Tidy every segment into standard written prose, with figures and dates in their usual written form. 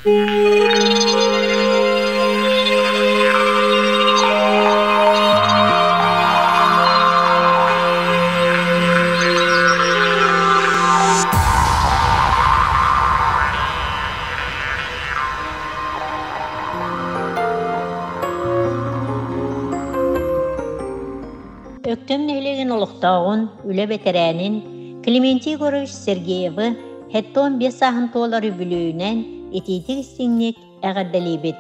Өктөм нэһилиэгин олохтооҕун, үлэ бэтэрээнин Климентий Егорович Сергеевы 75 сааһын туолар үбүлүөйүнэн итиитик-истиҥник эҕэрдэлиибит.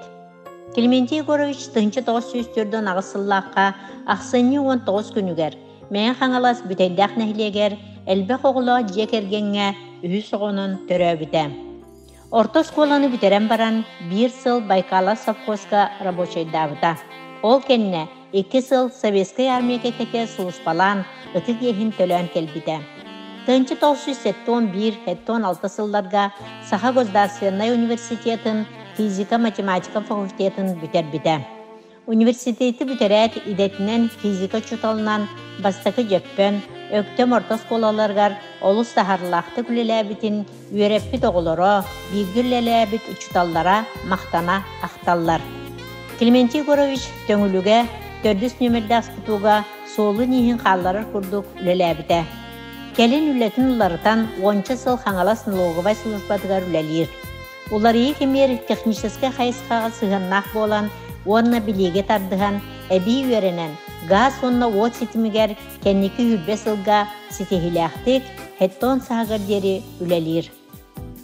Климентий Егорович 1948 сыллаахха ахсынньы 19 күнүгэр Мэҥэ Хаҥалас Бүтэйдээх нэһилиэгэр элбэх оҕолоох дьиэ кэргэҥҥэ үһүс оҕонон төрөөбүтэ. Орто оскуоланы бүтэрэн баран, биир сыл Байкала совхозка рабочайдаабыта. Ол кэннэ 2 сыл Советскай армия кэккэтэ сулууспалаан, ытык иэһин төлөөн кэлбитэ. 1971-76 сылларга Саха государственнай университетын физика-математика факультетын бүтэрбитэ. Университеты бүтэрээт идэтинэн физика учууталынан бастакы Дьөппөн, Өктөм орто оскуолаларыгар олус таһаарыылаахтык үлэлээбитин үөрэппит оҕолоро, бииргэ үлэлээбит учууталлара махтана ахталлар. Климентий Егорович Төҥүлүгэ төрдүс нүөмэрдээх СПТУ-га суолун-ииһин хаалларар курдук үлэлээбитэ. Кэлин үлэтин уларытан уонча сыл Хаҥалас налоговай службатыгар үлэлиир. Уларыйыы кэмигэр техническэй хайысхаҕа сыһыаннаах буолан уонна билиигэ тардыһан, эбии үөрэнэн, гаас уонна уот ситимигэр кэнники 20 сылга ситиһиилээхтик хеттон саһыгар диэри үлэлиир.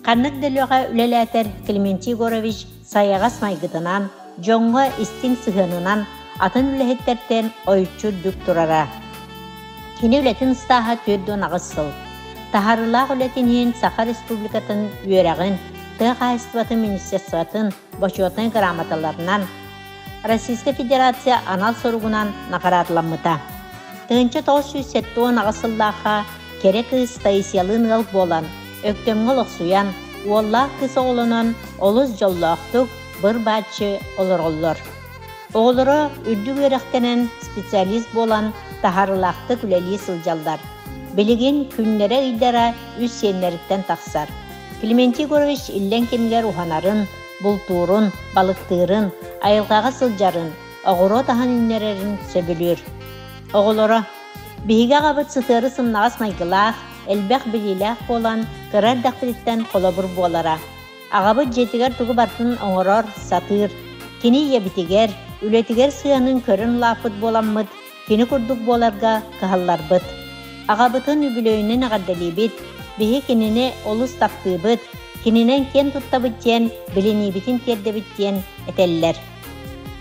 Ханнык да үлэҕэ үлэлээтэр Климентий Егорович сайаҕас майгытынан, дьоҥҥо истиҥ сыһыанынан атын үлэһиттэртэн ойуччу үрдүк турара. Кини үлэтин ыстааһа 48 сыл. Таһаарыылаах үлэтин иһин Саха Республикатын үөрэҕин, тыа хаһаайыстыбатын министерствотын бочуотунай грамоталарынан, Российскай Федерация анал суругунан наҕараадаламмыта. 1978 сыллаахха кэрэ кыыс Таисиялыын ыал буолан, Өктөмҥө олохсуйан, уоллаах кыыс оҕолонон олус дьоллоохтук быр-бааччы олороллор. Оҕолоро үрдүк үөрэхтэнэн специалист буолан таһаарыылаахтык үлэлии сылдьаллар. Билигин күннэрэ-ыйдара үс сиэннэриттэн тахсар. Климентий Егорович иллэҥ кэмигэр уһанарын, бултуурун, балыктыырын, айылҕаҕа сылдьарын, оҕуруот аһын үүннэрэрин сөбүлүүр. Оҕолоро Биһиги аҕабыт сытыары сымнаҕас майгылаах, элбэх билиилээх буолан, кыра эрдэхпититтэн холобур буолара. Аҕабыт дьиэтигэр тугу барытын оҥорор, сатыыр. Кини ийэбитигэр, үлэтигэр сыһыанын көрөн улааппыт буоламмыт, кини курдук буоларга кыһалларбыт. Аҕабытын үбүлүөйүнэн эҕэрдэлиибит, биһи кинини олус таптыыбыт, кининэн киэн туттабыт диэн билиниибитин тиэрдэбит диэн этэллэр.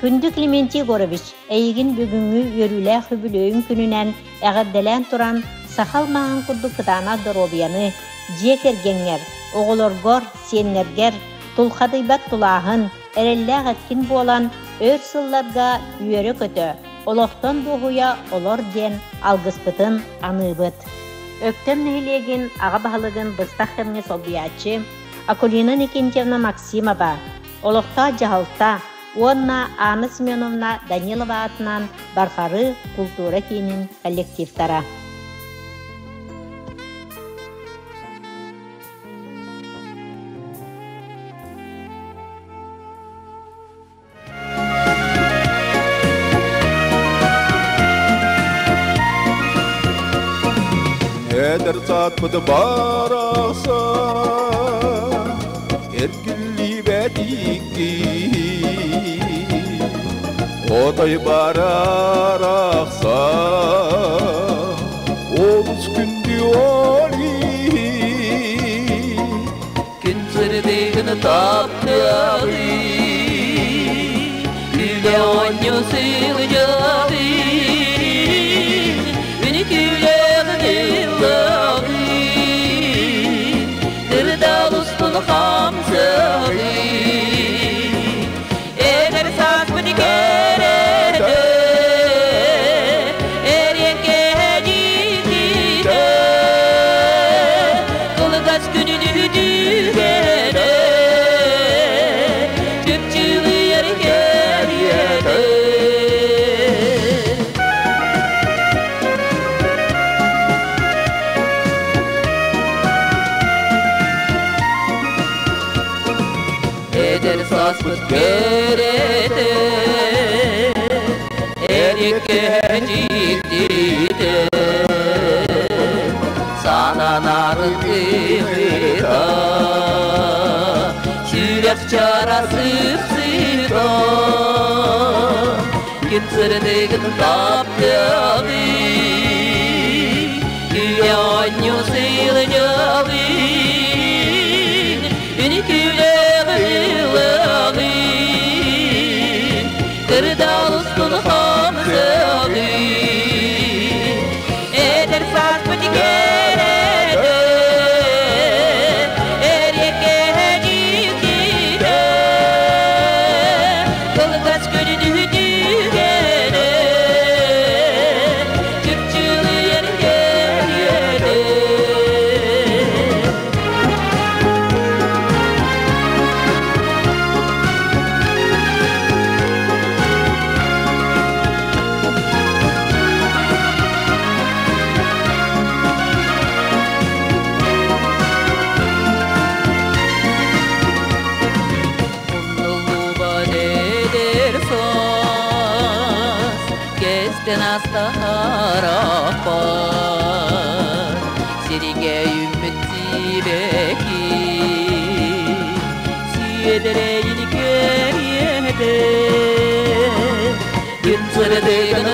Күндү Климентий Егорович, эйигин бүгүҥҥү үөрүүлээх үбүлүөйүҥ күнүнэн эҕэрдэлээн туран, саха алмааһын курдук кытаанах доруобуйаны, дьиэ кэргэҥҥэр, оҕолоргор, сиэннэргэр тулхадыйбат тулааһын, эрэллээх эркин буолан, өр сылларга үөрэ-көтө, олохтон дуоһуйа олор диэн алгыспытын аныыбыт. Өктөм нэһилиэгин аҕа баһылыгын быстах кэмҥэ солбуйааччы Акулина Никентьевна Максимова, олохтоох дьаһалта уонна Анна Семеновна Данилова аатынан Барҕарыы култуура киинин коллективтара. Эдэр саатпыт барахсан эргиллибэт икки Отой барарахсан олус күндү оли Күн сырдыгын таптыаҕы, күлэ оонньуу сылдьабын, үнүкүүлэҕин ыллаҕын, кырдал устун хамсаҕын. Эдэр сааспыт кэрэтэ, эриэккэ дьиктитэ, кылгас күнүн үтүгэнэ, чыпчылыйар кэриэтэ. Эдэр сааспыт кэрэтэ, Эрикке дьиктитэ, Сананарын кыыта, Сүрэх чара сыпсыта, Күн сырдыгын таптыгы, Күйе оонньуу сылдьабын, Үнкүүлээх ыллыгын, Кырдал устун хамсыгын. Эдэр сааспыт кэрэтэ, Эриэккэ дьиктитэ, Кылгас күнү түгэнэ, Чыпчылыйар кэриэтэ. Умнуллубат эдэр саас Кестен астараппар Сиригэ үүммүт сибэки Сиэдэрэйин кэриэтэ Күн сырдыгын.